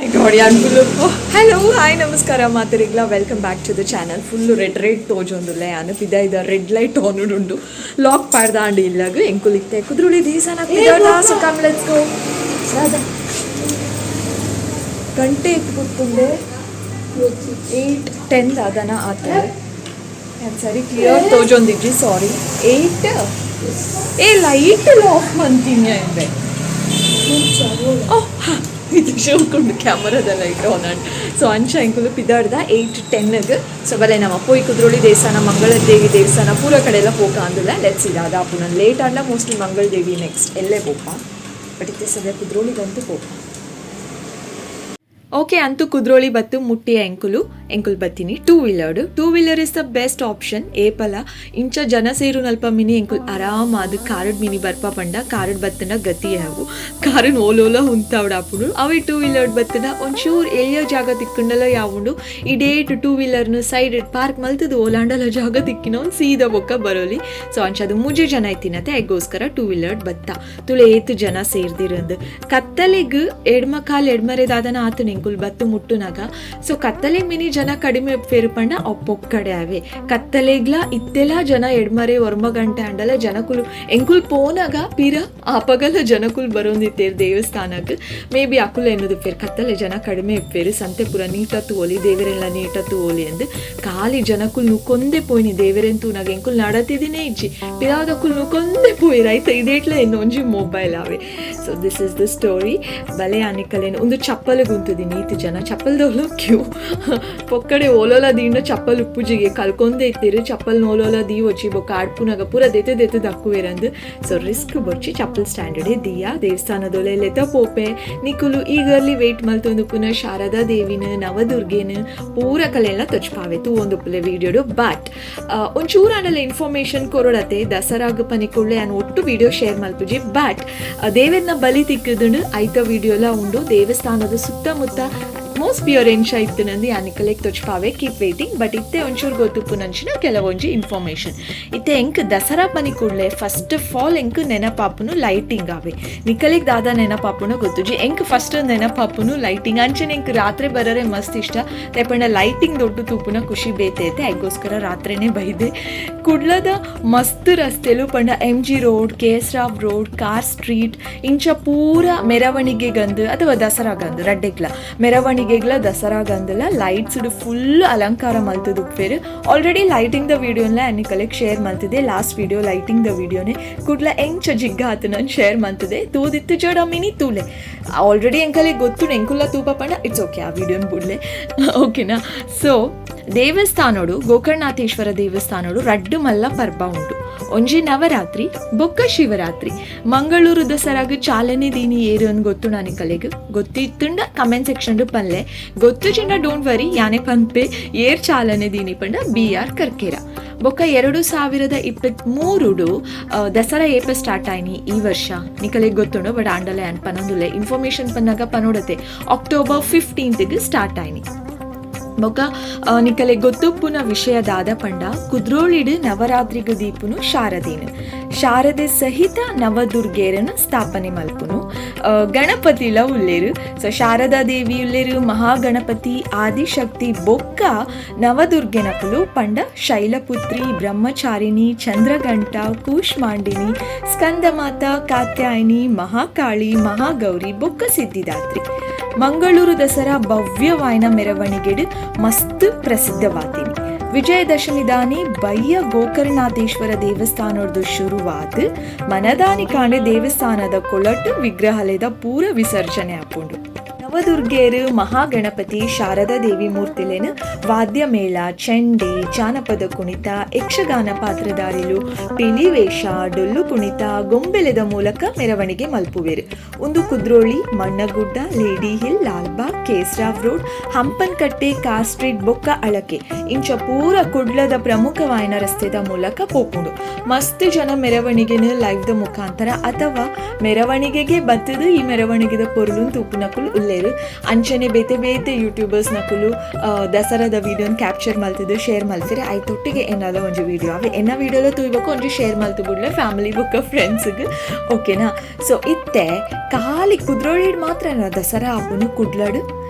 My god, ಯಾನ್. Hello, hi, ನಮಸ್ಕಾರ ಮಾತೆರೆಗ್ಲ. Welcome back to the channel. Full red red ತೋಜೊಂದುಲ್ಲೆ ಯಾನು. ಪಿದಾಯ್ದ red light ಆನ್ ಉಂಡು. Lock ಪಾಡ್ದಾಂಡ್ ಇಲ್ಲಗ್. ಎಂಕುಲು ಇತ್ತೆ ಕುದ್ರೋಳಿ ದೇವಸ್ಥಾನ. So come, let's go. ಗಂಟೆ ಇತ್ತು ಗೊತ್ತುಂಡೆ? 8:10 ದಾದನ ಆತ. ಯಾನ್ ಸರಿ ಕ್ಲಿಯರ್ ತೋಜೊಂದಿಜ್ಜಿ, ಸಾರಿ. ಏಯ್ಟ್ ಏ ಲೈಟ್ ಆಫ್ ಮಂತೀನಿ ಇಂದೆ. ಓ ಹಾ, ಇದು ಶೋಕುಂಡು ಕ್ಯಾಮರಾದ ಲೈಟ್ ಆನ್ ಅಂಡ್. ಸೊ ಅಂಚ ಎಂಕುಲು ಪಿದಾಡ್ದ 8:10ಗ್. ಸೊ ಬಲೆ ನಮ್ಮ ಪೋಯಿ ಕುದ್ರೋಳಿ ದೇವಸ್ಥಾನ, ಮಂಗಳ ದೇವಿ ದೇವಸ್ಥಾನ ಪೂರ ಕಡೆ ಎಲ್ಲ ಪೋಕ ಅಂದುಲ್ಲ. Let's ಇದಾದ ಆಪುನ. ಲೇಟ್ ಆಂಡ ಮೋಸ್ಟ್ಲಿ ಮಂಗಳ ದೇವಿ ನೆಕ್ಸ್ಟ್ ಎಲ್ಲೇ ಪೋಪ. ಬಟ್ ಇತ್ತೆ ಸದ್ಯ ಕುದ್ರೋಳಿಗಂತೂ ಪೋಪ. ಓಕೆ, ಅಂತೂ ಕುದ್ರೋಳಿ ಬತ್ತು ಮುಟ್ಟಿ ಎಂಕುಲು. ಎಂಕುಲು ಬತ್ತೀನಿ two wheeler. Two wheeler is the best option. ಏಪಲ ಇಂಚ ಜನ ಸೇರುನಲ್ಪ ಮಿನಿ ಎಂಕುಲು ಆರಾಮ ಅದು ಕಾರಡ್ ಮಿನಿ ಬರ್ಪ ಪಂಡ, ಕಾರಡ್ ಬತ್ತನ ಗತಿ ಯಾವು, ಕಾರನ್ ಓಲೋಲ ಹುಂತಾವಡ ಆಪುಂಡು. ಅವೆ ಟೂ ವೀಲರ್ ಬತ್ತನ ಒಂಚೂರು ಎಲ್ಲಿಯ ಜಾಗ ತಿಕ್ಕಂಡಲ ಯಾವುಂಡು. ಇಡೇಟ್ ಟೂ ವೀಲರ್ನ ಸೈಡ್ ಪಾರ್ಕ್ ಮಲ್ತದು ಓಲಾಂಡಲ ಜಾಗ ತಿಕ್ಕಿನ ಒಂದು ಸೀದಾ ಬೊಕ್ಕ ಬರೋಲಿ. ಸೊ ಅಂಚ ಅದು ಮೂಜೆ ಜನ ಇತ್ತಿನತೆ, ಐಗೋಸ್ಕರ ಟೂ ವೀಲರ್ ಬತ್ತ. ತುಳು ಏತು ಜನ ಸೇರ್ದಿರಂದು. ಕತ್ತಲೆಗ್ ಎಡ್ಮ ಕಾಲ್ ಎಡ್ಮರೆದಾದನ ಆತನ ಎಂಕುಲು ಬತ್ತು ಮುಟ್ಟುನಾಗ. ಸೊ ಕತ್ತಲೆ ಮಿನಿ ಜನ ಕಡಿಮೆ ಫೇರು ಪಂಡ ಅಪ್ಪೊಕ್ಕಡೆ ಅವೆ. ಕತ್ತಲೆಗ್ಲ ಇತ್ತೆಲ ಜನ ಎಡ್ಮರೆ ಒರ್ಮ ಗಂಟೆ ಅಂಡಲ ಜನಕುಲು ಎಂಕುಲ್ ಪೋನಾಗ ಪಿರ ಆಪಗಲ ಜನಕುಲು ಬರೋಂದಿತ್ತೇರು ದೇವಸ್ಥಾನಕ್ಕೆ. ಮೇ ಬಿ ಅಕುಲು ಎನ್ನುದು ಫೇರ್, ಕತ್ತಲೆ ಜನ ಕಡಿಮೆ ಇಪ್ಪೇರು, ಸಂತೆ ಪೂರ ನೀಟ ತೂವೊಲಿ, ದೇವರೆಲ್ಲ ನೀಟ ತೂವೊಲಿ ಅಂದ್. ಖಾಲಿ ಜನಕುಲು ನುಕೊಂದೆ ಪೋಯಿನಿ ದೇವರೆನ್ ತೂನಾಗ. ಎಂಕುಲು ನಡತಿದಿನೇ ಇಜ್ಜಿ, ಪಿರಾದಕುಲು ನುಕೊಂದೆ ಪೋಯಿ ರೈತ. ಇದೇಟ್ಲ ಇನ್ನೊಂಜಿ ಮೊಬೈಲ್ ಆವೆ. So this is the story. ಬಲೆ ಅನಿಕಲೇನು ಒಂದು ಚಪ್ಪಲ್ ಗುಂತುದಿನಿ. ಈತ್ ಜನ ಚಪ್ಪಲ್ದೋಲು ಕ್ಯೂ. ಪೊಕ್ಕಡೆ ಓಲೋಲ ದಿಂಡ ಚಪ್ಪಲ್ ಉಪ್ಪುಜಿಗೆ ಕಲ್ಕೊಂದೇ ಇತ್ತೀರು. ಚಪ್ಪಲ್ ನೋಲೋಲ ದೀ ವಚ್ಚಿ ಬೊಕ್ಕ ಆಡ್ಪುನಾಗ ಪೂರ ದೆತೆ ದೆತೆ ದಕ್ಕುವೆರಂದು. ಸೊ ರಿಸ್ಕ್ ಬೊರ್ಚಿ, ಚಪ್ಪಲ್ ಸ್ಟ್ಯಾಂಡರ್ಡ್ ದಿಯಾ. ದೇವಸ್ಥಾನದೊಲೆ ಲೆತ ಪೋಪೆ. ನಿಕುಲು ಈಗರ್ಲಿ ವೇಟ್ ಮಲ್ತೊಂದು ಪುನಃ ಶಾರದಾ ದೇವಿನ, ನವದುರ್ಗೆನ ಪೂರ ಕಲೆಲ್ಲ ತೊಚ್ಪಾವೆ ತೂ ಒಂದು ಪುಲೆ ವೀಡಿಯೋಡು. ಬಟ್ ಒಂಚೂರು ಆಂಡಲ ಇನ್ಫಾರ್ಮೇಶನ್ ಕೊರೊಡತೆ. ದಸರಾಗ್ ಪನಿಕುಳ್ಳೆ ಅನ್ ಒಟ್ಟು ವಿಡಿಯೋ ಶೇರ್ ಮಲ್ಪುಜಿ. ಬಟ್ ದೇವೆರ್ನ ಬಲಿ ತಿಕ್ಕದುಂಡು, ಐತ ವಿಡಿಯೋಲ ಉಂಡು. ದೇವಸ್ಥಾನದ ಸುತ್ತಮುತ್ತ ಅಟ್ಮಾಸ್ಫಿಯರ್ ಎಂಚ ಇತ್ತು ಯಾನಿಕಲೆಗ್ ತೊಚ್ಪಾವೆ. Keep waiting. But ಇತ್ತೆ ಒಂಚೂರು ಗೊತ್ತುಪ್ಪು ನಂಚಿನ ಕೆಲವೊಂಜಿ ಇನ್ಫಾರ್ಮೇಶನ್. ಇತ್ತೆ ಎಂಕ್ ದಸರಾ ಪನಿ ಕೂಡ್ಲೆ ಫಸ್ಟ್ ಆಫ್ ಆಲ್ ಎಂಕ್ ನೆನಪಾಪುನು ಲೈಟಿಂಗ್ ಆವೆ. ನಿಕಲೆಗ್ ದಾದ ನೆನಪಾಪುನು ಗೊತ್ತುಜಿ. ಎಂಕ್ ಫಸ್ಟ್ ನೆನಪಾಪುನು ಲೈಟಿಂಗ್. ಅಂಚನೆ ಎಂಕ್ ರಾತ್ರಿ ಬರರೆ ಮಸ್ತ್ ಇಷ್ಟ. ಪಂಡ ಲೈಟಿಂಗ್ ದೊಡ್ಡ ತೂಪುನ ಖುಷಿ ಬೇತೆ ಐತೆ. ಐಗೋಸ್ಕರ ರಾತ್ರಿನೇ ಬೈದೆ. ಕುಡ್ಲದ ಮಸ್ತ್ ರಸ್ತೆಲು ಪಂಡ M G road, K S Rao road, car street ಇಂಚ ಪೂರ ಮೆರವಣಿಗೆ ಗಂದು ಅಥವಾ ದಸರಾ ಗಂದು, ರಡ್ಡೆಗ್ಲ, ಮೆರವಣಿಗೆಗ್ಲ ದಸರಾ ಗಂದಲ ಲೈಟ್ಸ್ ಫುಲ್ ಅಲಂಕಾರ ಮಲ್ತದು ಉಪ್ಪೇರು. ಆಲ್ರೆಡಿ ಲೈಟಿಂಗ್ the ವಿಡಿಯೋನ ಅನಿಕಲೆಗ್ ಶೇರ್ ಮಲ್ತಿದೆ. ಲಾಸ್ಟ್ ವಿಡಿಯೋ ಲೈಟಿಂಗ್ the ವಿಡಿಯೋನೆ. ಕುಡ್ಲ ಎಂಚ ಜಿಗ್ಗ ಆತು ನಾನು ಶೇರ್ ಮಲ್ತಿದೆ. ತೂದಿತ್ತು ಜಡ ಮಿನಿ ತೂಲೆ. ಆಲ್ರೆಡಿ ಎಂಕಲೆ ಗೊತ್ತು, ಎಂಕುಲ್ಲ ತೂಪ ಪಂಡ it's okay, ಆ ವಿಡಿಯೋನ ಬುಡ್ಲೆ, ಓಕೆನಾ? ಸೊ ದೇವಸ್ಥಾನೋಡು, ಗೋಕರ್ಣನಾಥೇಶ್ವರ ದೇವಸ್ಥಾನೋಡು ರಡ್ಡು ಮಲ್ಲ ಪರ್ಬ ಉಂಟು. ಒಂಜಿ ನವರಾತ್ರಿ, ಬೊಕ್ಕ ಶಿವರಾತ್ರಿ. ಮಂಗಳೂರು ದಸರಾಗ್ ಚಾಲನೆ ದೀನಿ ಏರು ಅಂದ್ ಗೊತ್ತು ನಾನಿಕಲೆಗ್? ಗೊತ್ತಿತ್ತುಂಡ ಕಮೆಂಟ್ ಸೆಕ್ಷನ್ ಪನ್ಲೆ. ಗೊತ್ತು ಚಿಂಡ don't worry, ಯಾನೆ ಪನ್ಪೆ. ಏರ್ ಚಾಲನೆ ದೀನಿ ಪಂಡ ಬಿ ಆರ್ ಕರ್ಕೇರ. ಬೊಕ್ಕ 2023ಡು ದಸರಾ ಏಪ ಸ್ಟಾರ್ಟ್ ಆಯ್ನಿ ಈ ವರ್ಷ ನಿಕಲೆಗ್ ಗೊತ್ತುಂಡು. ಬಟ್ ಆಂಡಲೆ ಅನ್ ಪನೊಂದುಲ್ಲೆ. ಇನ್ಫಾರ್ಮೇಶನ್ ಪನ್ನಾಗ ಪನೋಡತೆ. ಅಕ್ಟೋಬರ್ 15ಗೆ ಸ್ಟಾರ್ಟ್ ಆಯ್ನಿ. ಬೊಕ್ಕ ನಿಕಲೆ ಗೊತ್ತುಪ್ಪುನ ವಿಷಯ ದಾದ ಪಂಡ, ಕುದ್ರೋಳಿಡು ನವರಾತ್ರಿಗು ದೀಪುನು ಶಾರದೇನು. ಶಾರದೆ ಸಹಿತ ನವದುರ್ಗೇರನು ಸ್ಥಾಪನೆ ಮಲ್ಪುನು. ಗಣಪತಿಲ ಉಲ್ಲೇರು. ಸೊ ಶಾರದಾ ದೇವಿ ಉಲ್ಲೇರು, ಮಹಾಗಣಪತಿ, ಆದಿಶಕ್ತಿ ಬೊಕ್ಕ ನವದುರ್ಗೆನಕುಲು ಪಂಡ ಶೈಲಪುತ್ರಿ, ಬ್ರಹ್ಮಚಾರಿಣಿ, ಚಂದ್ರಘಂಟ, ಕೂಷ್ಮಾಂಡಿನಿ, ಸ್ಕಂದಮಾತ, ಕಾತ್ಯಾಯಿನಿ, ಮಹಾಕಾಳಿ, ಮಹಾಗೌರಿ ಬೊಕ್ಕ ಸಿದ್ಧಿದಾತ್ರಿ. ಮಂಗಳೂರು ದಸರಾ ಭವ್ಯವಾಯಿನ ಮೆರವಣಿಗೆಡು ಮಸ್ತ್ ಪ್ರಸಿದ್ಧವಾತೀನಿ. ವಿಜಯದಶಮಿ ದಾನಿ ಬಯ್ಯ ಗೋಕರ್ಣನಾಥೇಶ್ವರ ದೇವಸ್ಥಾನದ ಶುರುವಾತ್ ಮನದಾನಿ ಕಾಂಡೆ ದೇವಸ್ಥಾನದ ಕೊಳಟು ವಿಗ್ರಹಲೆದ ಪೂರ ವಿಸರ್ಜನೆ ಆಪುಂಡು. ನವದುರ್ಗೇರು, ಮಹಾಗಣಪತಿ, ಶಾರದಾ ದೇವಿ ಮೂರ್ತಿಲೇನು ವಾದ್ಯ ಮೇಳ, ಚೆಂಡೆ, ಜಾನಪದ ಕುಣಿತ, ಯಕ್ಷಗಾನ ಪಾತ್ರಧಾರಿಲು, ಪಿಲಿವೇಷ, ಡೊಳ್ಳು ಕುಣಿತ, ಗೊಂಬೆಲೆದ ಮೂಲಕ ಮೆರವಣಿಗೆ ಮಲ್ಪುವೆರು. ಒಂದು Kudroli, Mannagudda, lady hill, Lalbagh, Kesarao road, Hampankatta, car street ಬೊಕ್ಕ ಅಳಕೆ ಇಂಚ ಪೂರ ಕುಡ್ಲದ ಪ್ರಮುಖವಾಯಿನ ರಸ್ತೆದ ಮೂಲಕ ಪೋಪುಂಡು. ಮಸ್ತ್ ಜನ ಮೆರವಣಿಗೆನ ಲೈವ್ the ಮುಖಾಂತರ ಅಥವಾ ಮೆರವಣಿಗೆಗೆ ಬತ್ತದು ಈ ಮೆರವಣಿಗೆದ ಪೊರುಲು ತೂಪುನಕುಲು ಉಲ್ಲೇರು. ಮಲ್ಪುವೆರ್. ಅಂಚನೆ ಬೇತೆ ಬೇತೆ ಯೂಟ್ಯೂಬರ್ಸ್ ನಕುಲು ದಸರಾದ ವಿಡಿಯೋನ್ ಕ್ಯಾಪ್ಚರ್ ಮಲ್ತುದು ಶೇರ್ ಮಲ್ಪೆರ್. ಐತೊಟ್ಟಿಗೆ ಎನ್ನಲ ಒಂಜಿ ವಿಡಿಯೋ ಅವೆ ಎನ್ನ ವಿಡಿಯೋಲ ತೂಯ್ಬೇಕು ಒಂಜಿ ಶೇರ್ ಮಲ್ತು ಬುಡ್ಲೆ ಫ್ಯಾಮಿಲಿ ಬೊಕ್ಕ ಫ್ರೆಂಡ್ಸ್ಗ್ ಓಕೆನಾ. ಸೊ ಇತ್ತೆ ಖಾಲಿ ಕುದ್ರೋಳಿಡ್ ಮಾತ್ರ ದಸರಾ ಆಪುನು. ಕುಡ್ಲಡ್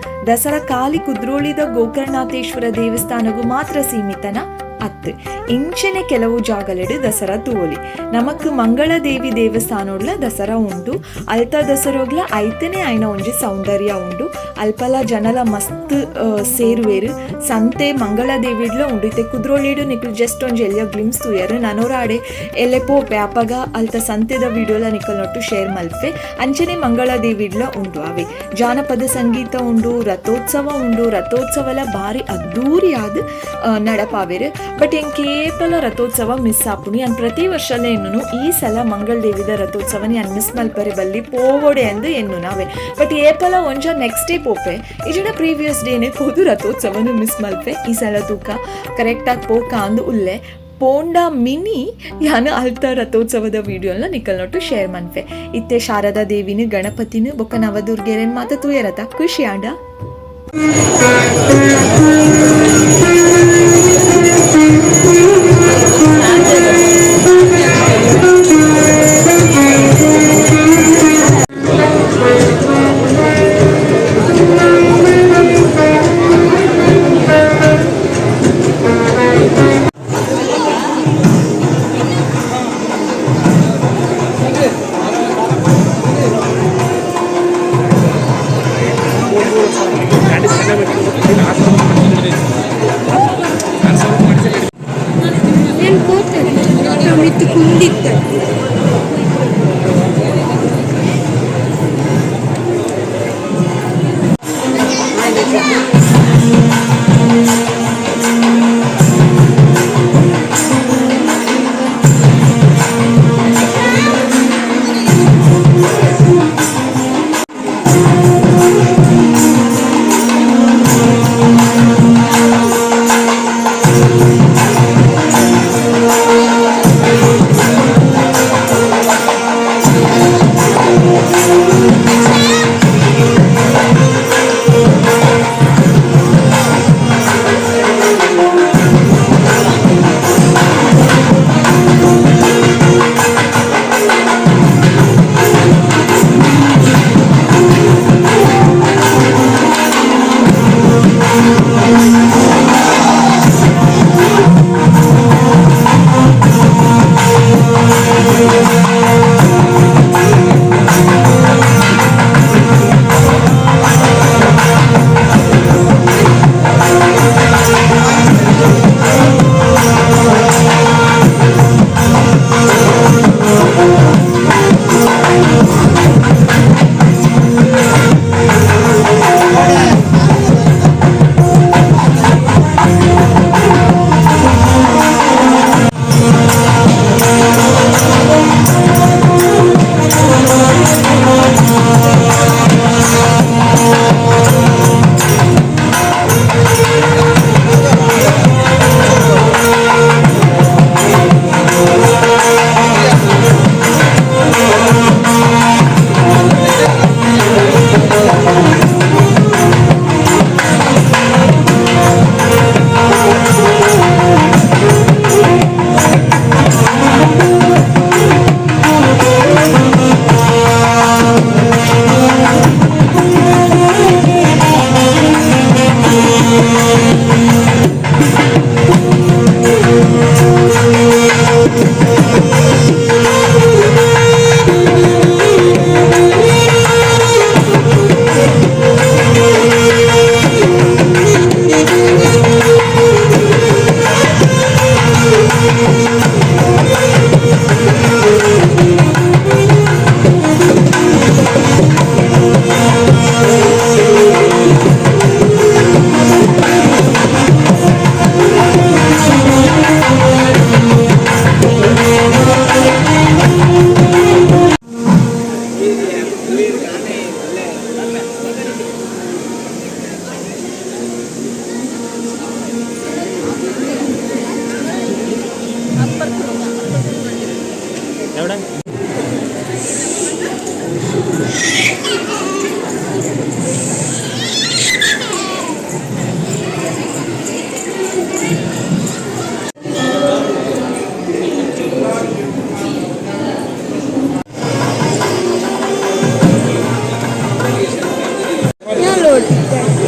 ದಸರಾ ಖಾಲಿ ಕುದ್ರೋಳಿದ ಗೋಕರ್ಣನಾಥೇಶ್ವರ ದೇವಸ್ಥಾನಗೂ ಮಾತ್ರ ಸೀಮಿತನ ಅತ್ತು. ಇಂಚನೆ ಕೆಲವು ಜಾಗಲೆಡ್ ದಸರಾ ತೂವೊಲಿ. ನಮಕ್ ಮಂಗಳದೇವಿ ದೇವಸ್ಥಾನೋಡ್ಲ ದಸರಾ ಉಂಡು. ಅಲ್ತ ದಸರೋಗ್ಲ ಐತನೆ ಆಯ್ನ ಒಂಜಿ ಸೌಂದರ್ಯ ಉಂಡು. ಅಲ್ಪಲ ಜನಲ ಮಸ್ತ್ ಸೇರುವೆರ್. ಸಂತೆ ಮಂಗಳದೇವಿಡ್ಲ ಉಂಡು. ಇತ್ತೆ ಕುದ್ರೋಳಿಡ್ ನಿಕುಲು ಜಸ್ಟ್ ಒಂಜಿ ಎಲ್ಯ ಗ್ಲಿಮ್ಸ್ ತೂಯರ್. ನನೊರಾಡೆ ಎಲ್ಲೆ ಪೋಪೆ ಅಪಗ ಅಲ್ತ ಸಂತೆದ ವಿಡಿಯೋಲ ನಿಕಲ್ನೊಟ್ಟು ಶೇರ್ ಮಲ್ಪೆ. ಅಂಚನೆ ಮಂಗಳದೇವಿಡ್ಲ ಉಂಡು. ಅವೆ ಜಾನಪದ ಸಂಗೀತ ಉಂಡು, ರಥೋತ್ಸವ ಉಂಡು. ರಥೋತ್ಸವಲ ಬಾರಿ ಅದ್ದೂರಿಯಾದ್ ನಡಪಾವೆರ್. ಬಟ್ ಎಂಕ್ ಕೇಪಲ ರಥೋತ್ಸವ ಮಿಸ್ ಆಪುನಿ. ಯಾನ್ ಪ್ರತಿ ವರ್ಷಲ ಎನ್ನುನು ಈ ಸಲ ಮಂಗಳದೇವಿದ ರಥೋತ್ಸವನ ಯಾನ್ ಮಿಸ್ ಮಲ್ಪರೆ ಬಲ್ಲಿ, ಪೋವೊಡೆ ಅಂದ್ ಎನ್ನುನಾವೆ. ಬಟ್ ಏಪಲ ಒಂಜ ನೆಕ್ಸ್ಟ್ ಡೇ ಪೋಪೆ, ಇಜಿಡ ಪ್ರೀವಿಯಸ್ ಡೇನೆ ಪೋದು ರಥೋತ್ಸವನು ಮಿಸ್ ಮಲ್ಪೆ. ಈ ಸಲ ತೂಕ ಕರೆಕ್ಟ್ ಆಗಿ ಪೋಕ ಅಂದ್ ಉಲ್ಲೆ. ಪೋಂಡಾ ಮಿನಿ ಯಾನ್ ಅಲ್ತ ರಥೋತ್ಸವದ ವಿಡಿಯೋನ ನಿಕಲ್ನೊಟ್ಟು ಶೇರ್ ಮನ್ಪೆ. ಇತ್ತೆ ಶಾರದಾ ದೇವಿನ, ಗಣಪತಿನ ಬೊಕ್ಕ ನವದುರ್ಗೆರೆನ್ ಮಾತ ತೂಯರತ ಖುಷಿ ಆಂಡ. నేను పోతాను ಮಿತ್ತು ಕುಂದಿತ್ತು.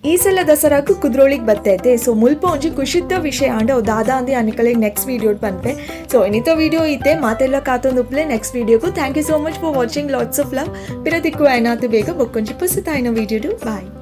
ಈ ಸಲ ದಸರಾಕು ಕುದ್ರೋಳಿಗೆ ಬತ್ತೈತೆ. ಸೊ ಮುಲ್ಪ ಒಂಜಿ ಖುಷಿದ್ದ ವಿಷಯ ಆಂಡ ಅವು ದಾದಾ ಅಂದೆ ಅನಿಕಲೆ ನೆಕ್ಸ್ಟ್ ವೀಡಿಯೋ ಪನ್ಪೆ. ಸೊ ಇನಿತ ವೀಡಿಯೋ ಇತ್ತೆ, ಮಾತೆಲ್ಲ ಕಾತೊಂದು ಉಪ್ಲೆ next ವೀಡಿಯೋಗೂ. Thank you so much for watching. Lots of love. ಪಿರ ತಿಕ್ಕು ಆಯ್ನಾತು ಬೇಗ ಬೊಕ್ಕೊಂಜಿ ಪುಸ್ತಕ ವೀಡಿಯೋ. ಬಾಯ್.